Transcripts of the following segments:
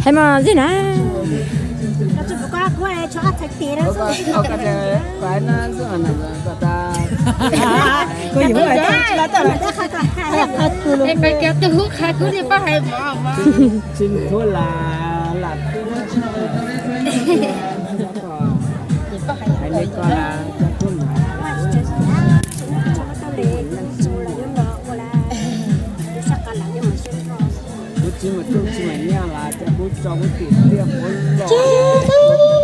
Hais mas zib na. Tsis thuav las lam twb hais ko las cov kuj mas kuv tsis mas tub tsis mas nyaj las cov kuj tso kuv tim tiaj kuv los. Cov hum kuv cov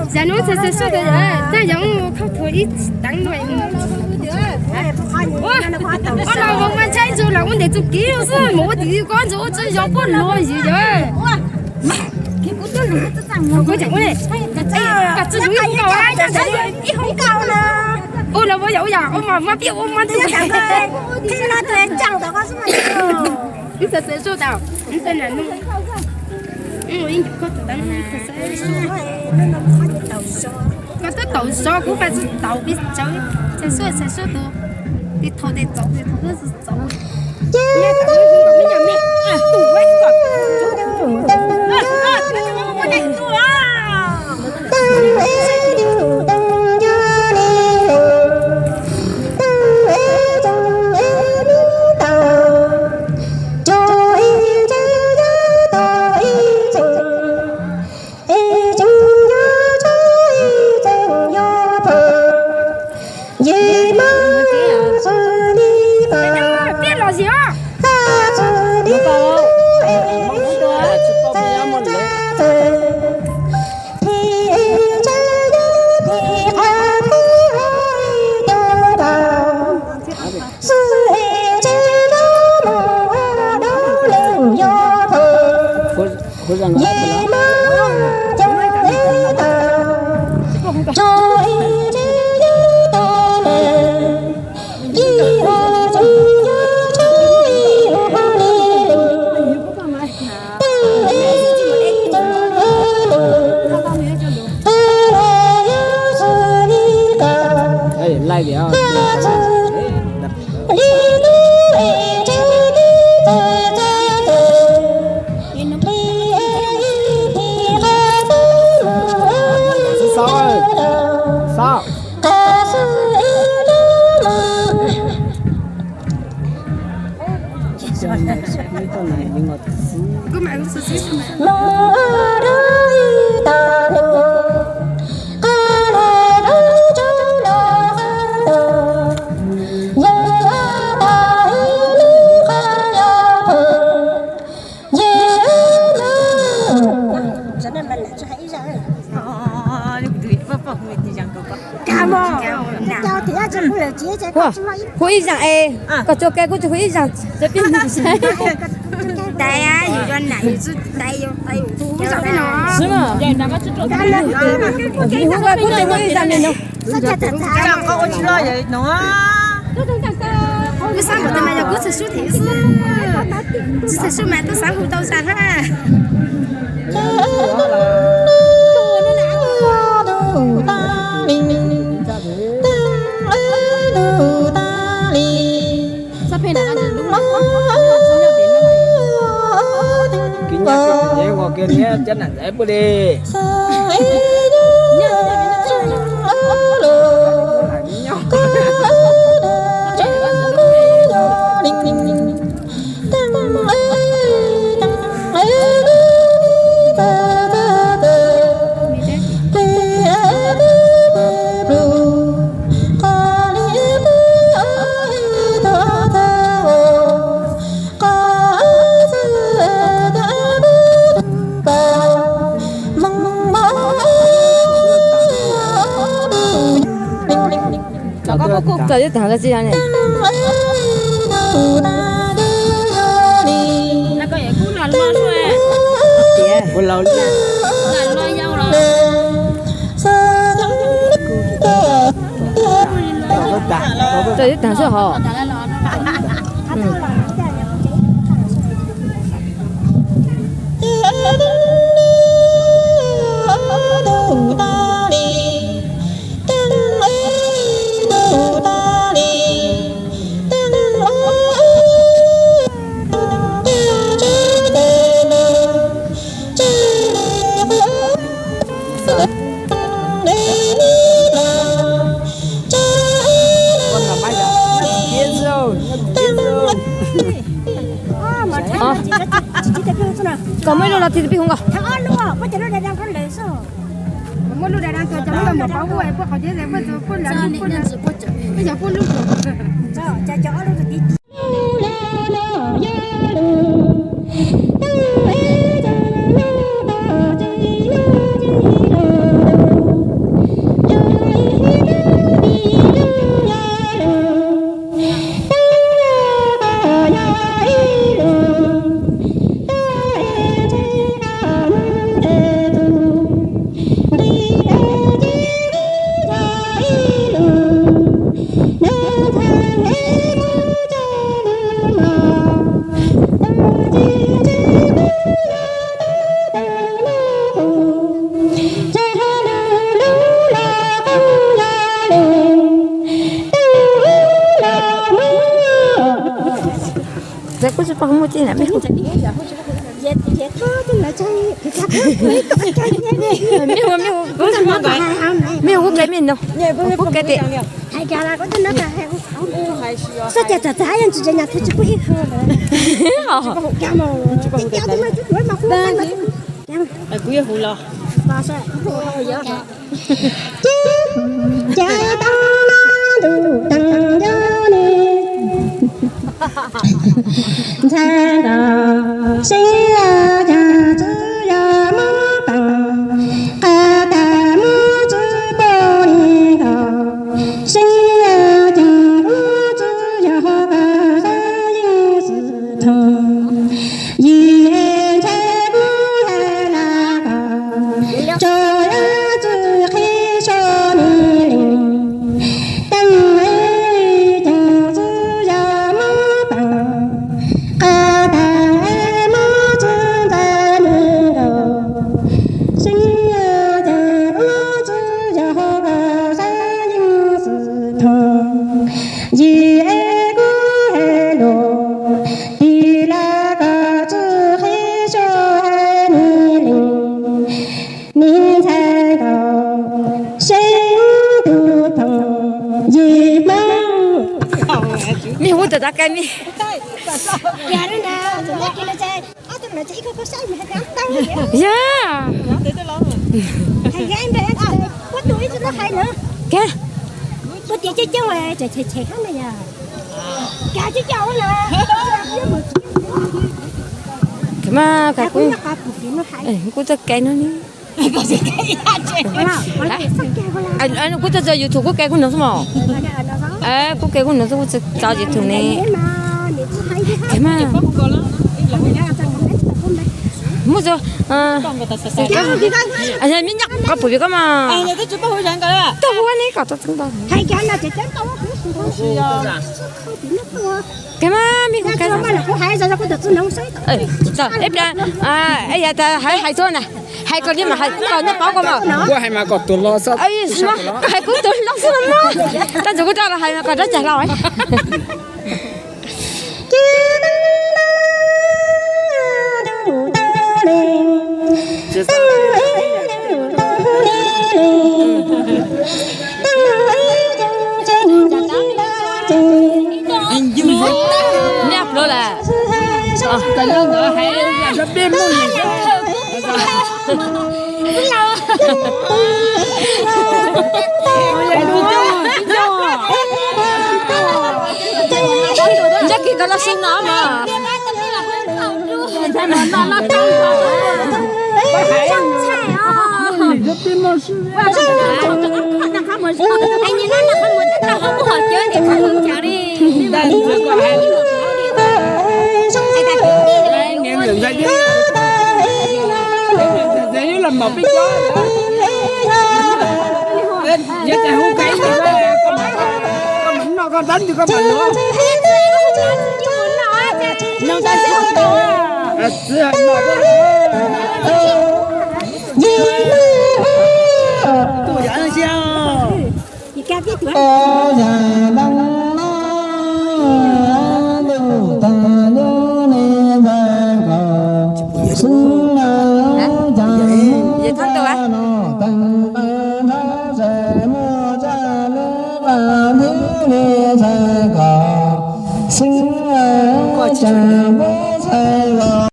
Zas nuav txhais xav suj tas yog, taj yog khauj thuav ib teev no. Ua los ua mas ntshai ntshai los ua ntev txuj kev xwb mus ua tim ko ntshai ua tsi yog puab luag yim yog. Koj tseem ua, koj tsis yog ib hoob nkaus, ib hoob nkaus na. Ua los ua yog ua yog ua mas mas pib ua mas ntshai. Ib xav xav suj tas, ib xav nam nug. Koj twb tau zov kuv faj tsis tau pib tsawv, txhais suaj txhais suaj tus, tis thaum tes txaus tes thaum txaus. Hu ib zaug es, koj tsuas ke kuj tsis hu ib zaug, hu kuj tsis hu ib zaug li no. Kuv xav hu tus mas yog kuv txhais sub thiab xwb, tsis txhais sub mas twb xav hu tau zag hab. Kis nyab pem nyem ua ke niab cab nam ntxaiv puag li. Txawm twb tag txij ne. Tias, txawm twb tag xwb hos. Koj muaj ib lub los tib tug pib hu nkaus. Mej hu, mej hu, mej hu, kuv ke mej no, kuv ke tias. Kuv yeej hu los. Ces tau no ntuj teem nco ne, ntxhais nkaus seev los cas tsis yog muab peem, qab tas muab tsis pom li nkaus, seev los cas muab tsis yog qab tas yeej xwm thaum. Yim ntshai kuv hais lawm ko, tso yam tsis qhib so ni li. Teem ceem tsis yog muab peem, qab tas muab tsis Ka mi. Ya. Ka. Ka mas ka kuj, kuj txawj ke no ni. Kuj txawj tso YouTube, kuj ke kuj no xwb mos. Kuj ke kuj no xwb, kuj tso YouTube ne. Ka mas. Muaj tso. Me nyuam qhuav pum vim koj mas. Tau ua ne kom tau txeeb tau. Ka mas me kuv ka. Ib pliag, yog tas hais hais txog na, hais kom li mas hais kom nej paub ko mas. Kuv hais mas kom tus hlob xwb. Hais kuv tus hlob xwb los mas. Tag nrho kuv rau los hais mas kom rov cag hlo. Nyaj plaub lawm. Nyob kis tau los xwb no mas.